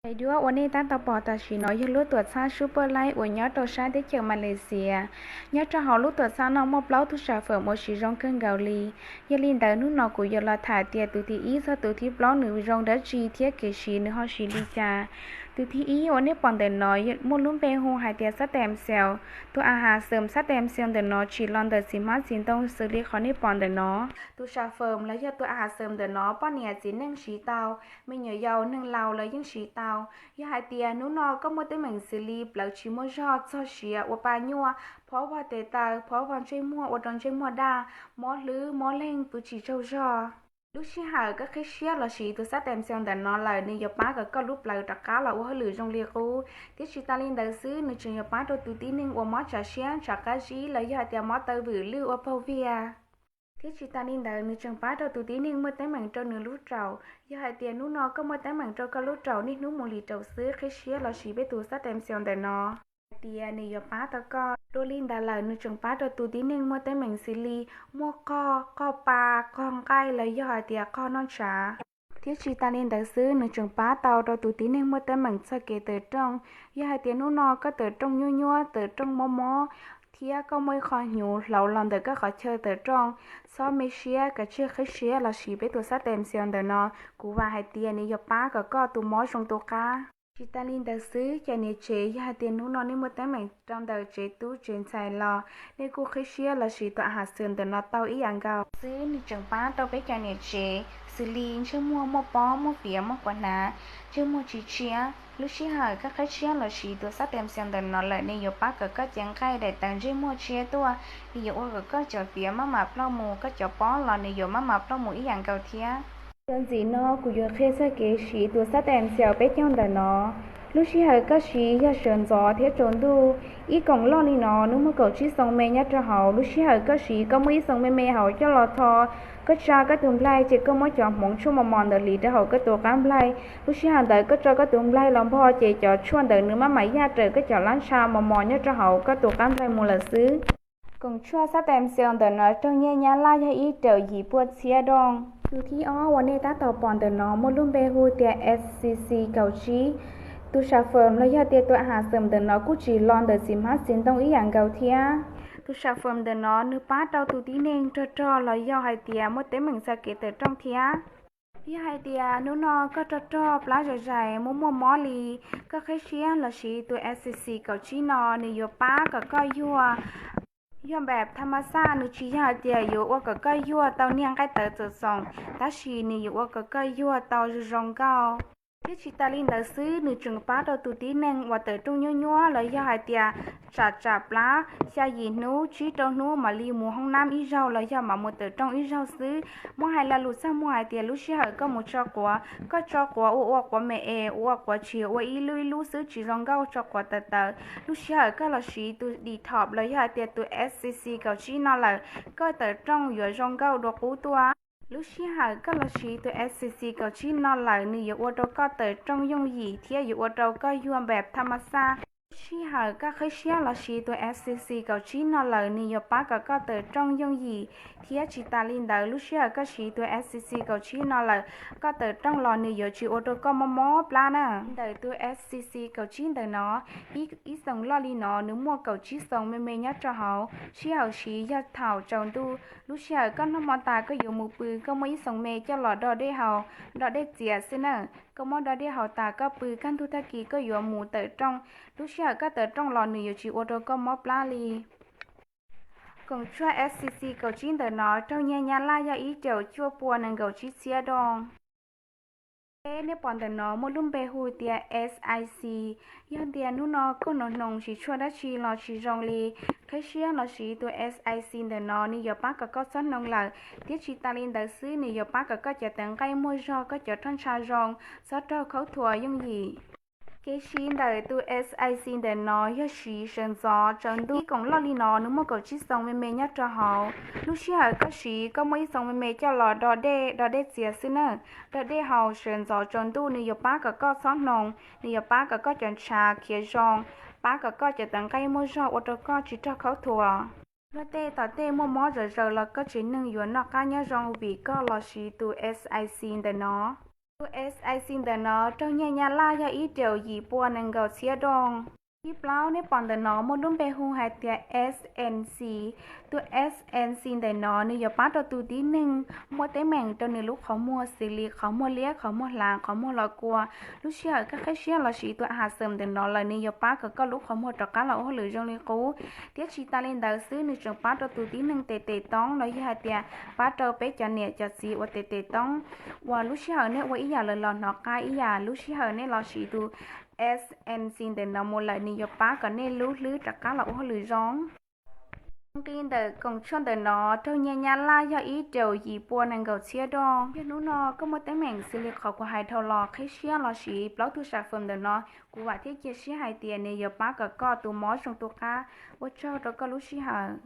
Daim duab uas nej tab tom pom tam sim no yog lub tuam txhab Super Light uas nyob rau sab teb chaws Malaysia. Nyob rau hauv lub tuam txhab no muaj plaub tug xas fawm uas siv zoo kawg nkaus li. Yog li ntawd hnub no kuv yuav los tham tias tus thib ib txog tus thib plaub nws zoo dab tsi thiab kev siv nws ho siv li cas. Tus thib ib uas nej pom ntawm no muaj lub npe hu hais tias xab tem xel. Tus a has xeem xab tem xel ntawm no tsim los ntawm txiv hmab txiv ntoo xws li qhov nej pom ntawm no. Tus xas fawm los yog tus a has xeem ntawm no poj niam txiv neej siv tau, me nyuam yaus neeg laus los yeej siv tau. Yog hais tias hnub no koj muaj teeb meem xws li plawv tsis muaj zog, txog siav, ua pa nyuaj, phob vog tes taw, phob vog ntsej muag ua rau ntsej muag daj, mob hlwb mob leeg, pw tsis tsaug zog, lub sij hawm koj qhib siab los siv tus xab tem xel ntawm no lawm nws yuav pab kom koj lub plawv rov qab los ua hauj lwm zoo li qub. Thiab tsis tas li ntawd xwb nws tseem yuav pab rau tus tib neeg uas mob tsav siab tsav qab zib los yog hais tias mob taw vwm lwj ua paug viag. Thiab tsis tas li ntawd nws tseem pab rau tus tib neeg muaj teeb meem rau nws lub raum. Yog hais tias hnub no koj muaj teeb meem rau koj lub raum niaj hnub mus li raum xwb, qhib siab los siv peb tus xab tem xel ntawm no hais tias nws yuav pab tau koj. Dua li ntawd lawm nws tseem pab rau tus tib neeg muaj teeb meem xws li muaj qog, qog pa, qog nqaij los yog hais tias qog noj tshav. Thiab tsis tas li ntawd xwb nws tseem pab tau rau tus tib neeg muaj teeb meem txog kev tawm rooj. Yog hais tias hnub no koj tawm rooj nyuaj nyuaj, tawm rooj mob mob, thiab koj muaj ib qho hnyuv hloov los ntawm koj qhov chaw tawm rooj, txhob me siab, kav tsij qhib siab los siv peb tus xab tem xel ntawm no. Kuv vam hais tias nws yuav pab kom koj tus mob zoo tu qab. Tsis tas li ntawd xwb cov niam tsev, yog hais tias hnub no nej muaj teeb meem rau ntawm tsev tub tsev ntxhais los nej kuj qhib siab los siv tus a has xeem ntawm no tau ib yam nkaus xwb. Nws tseem pab rau peb cov niam tsev xws li ntsej muag muaj pob, muaj fiav, muaj quav hnav, ntsej muag tsis tshiab. Lub sij hawm koj qhib siab los siv tus xab tem xel ntawm no lawm nws yuav pab kom koj cev nqaij daim tawv ntsej muag tshiab tuaj, nws yuav ua kom koj cov fiav maj mam ploj mus, koj cov pob los nws yuav maj mam ploj mus ib yam nkaus thiab. Txuas ntxiv no kuv yuav qhia txog kev siv tus xab tem xel peb caug ntawm no. Lub sij hawm koj siv yog sawv ntxov thiab tsaus ntuj. Ib koom loj li no nws muaj kaum tsib xoo me nyob rau hauv. Lub sij hawm koj siv koj muaj ib xoo me me hauv coj los tho, koj tsa koj tus nplaig ces koj muab cov hmoov tshuaj mos mos ntawd hliv rau hauv koj tus qab nplaig. Lub sij hawm ntawd koj tso koj tus nplaig los npog ces cov tshuaj ntawd nws maj mam yaj raws koj cov lab ntsha mos mos nyob rau hauv koj tus qab nplaig mus lawm xwb. Koom tshuaj xab tem xel ntawm no raug nyiaj Nyab Laj yog ib raum yim puas txhiab doo. Tus thib ob uas nej tab tom pom ntawm no muaj lub npe hu tias S C C kaum tsib. Tus xas fawm los yog tias tus a has xeem ntawm no kuj tsim los ntawm txiv hmab txiv ntoo ib yam nkaus thiab. Tus xas fawm ntawm no nws pab rau tus tib neeg rog rog los yog hais tias muaj teeb meem txog kev tawm rooj thiab. Yog hais tias hnub no koj rog rog plab zais zais muaj muaj mob li, koj qhib siab los siv tus S C C kaum tsib no nws yuav pab kom koj yuag. Yuag npam tha ma xaj nws tsis yog hais tias yuav ua kom koj yuag tau niag nqaij tawv txoom txoom, tab sis nws yuav ua kom koj yuag tau zoo zoo nkauj. Thiab tsis tas li ntawd xwb nws tseem pab rau tus tib neeg uas tawm rooj nyuaj nyuaj los yog hais tias tsam tsam plab xya yim hnub tsib rau hnub mam li mus hoob nab ib zaug los yog mam mus tawm rooj ib zaug xwb. Muab hais lo lus txaj muag hais tias lub sij hawm koj mus tso quav, koj tso quav ua ua quav me es ua ua quav tshis ua ib lub ib lub xwb tsis zoo nkauj, tso quav tawv tawv, lub sij hawm koj los siv tus detox los yog hais tias tus S C C kaum tsib no lawm, koj tawm rooj yuav zoo nkauj dua qub tuaj. Lub sij hawm koj los siv tus S C C kaum tsib no lawm nws yuav ua rau koj tawm rooj yooj yim thiab yuav ua rau koj yuag npam tha ma xaj. Lub sij hawm koj qhib siab los siv tus S C C kaum tsib no lawm nws yuav pab kom koj tawm rooj yooj yim, thiab tsis tas li ntawd lub sij hawm koj siv tus S C C kaum tsib no lawm, koj tawm rooj los nws yuav tsis ua rau koj mob mob plab na. Ntawm tus S C C kaum tsib ntawm no, ib, ib xoos loj li no nws muaj kaum tsib xoos me me nyob rau hauv. Sij hawm siv yog thaum tsaus ntuj, lub sij hawm koj noj hmo tas koj yuav mus pw, koj muab ib xoos me coj los do dej haus, do dej txias xwb na. Koj muab do dej haus tas koj pw, kaj ntug tag kis koj yuav mus tawm rooj, lub sij hawm koj tawm rooj los nws yuav tsis ua rau koj mob plab li. Koom tshuaj S C C kaum tsib ntawm no raug nyiaj Nyab Laj yog ib caum cuaj pua nees nkaum tsib txhiab doo. Peb nej pom ntawm no muaj lub npe hu tias S I C. Yog tias hnub no koj noo hnoos siv tshuaj dab tsi los tsis zoo li, qhib siab los siv tus S I C ntawm no nws yuav pab kom koj txhob hnoos lawm, thiab tsis tas li ntawd xwb nws yuav pab kom koj cov tawv nqaij muaj zog, koj cov roj ntsha zoo, txhob raug khaub thuas yooj yim. Kev siv ntawm tus S I C ntawm no yog siv sawv ntxov tsaus ntuj. Ib koom loj li no nws muaj kaum tsib xoos me me nyob rau hauv. Lub sij hawm koj siv koj muab ib xoos me me coj los do dej, do dej txias xwb na. Do dej haus sawv ntxov tsaus ntuj nws yuav pab kom koj txhob hnoos, nws yuav pab kom koj cov ntshav khiav zoo, pab kom koj cov tawv nqaij muaj zog ua rau koj tsis raug khaub thuas. Luag tej tom tej muaj mob zom zaws los koj tsev neeg yuav noj qab nyob zoo vim koj los siv tus S I C ntawm no. Tus SNC ntawm no raug nyiaj Nyab Laj yog ib raum yim pua nees nkaum txhiab doo. Thib plaub nej pom ntawm no muaj lub npe hu hais tias SNC. Tus SNC ntawm no nws yuav pab rau tus tib neeg muaj teeb meem rau nws lub qhov muag xws li qhov muag liab, qhov muag hlav, qhov muag los kua. Lub sij hawm koj qhib siab los siv tus a has xeem ntawm no lawm nws yuav pab kom koj lub qhov muag rov qab los ua hauj lwm zoo li qub. Thiab tsis tas li ntawd xwb nws tseem pab rau tus tib neeg tes tes toob los yog hais tias pab rau peb cov niam cov txiv uas tes tes toob uas lub sij hawm nej ua ib yam lawm los hnov qab ib yam. Lub sij hawm nej los siv tus SNC ntawm no mus lawm nws yuav pab kom nej lub hlwb rov qab los ua hauj lwm zoo. Nqi ntawm koom tshuaj ntawm no raug nyiaj Nyab Laj yog ib raum yim pua nees nkaum txhiab doo. Yog hnub no koj muaj teeb meem xws li qhov kuv hais dhau los qhib siab los siv plaub tug sam fawm ntawm no, kuv vam thiab cia siab hais tias nws yuav pab kom koj tus mob zoo tu qab. Ua tsaug rau koj lub sij hawm.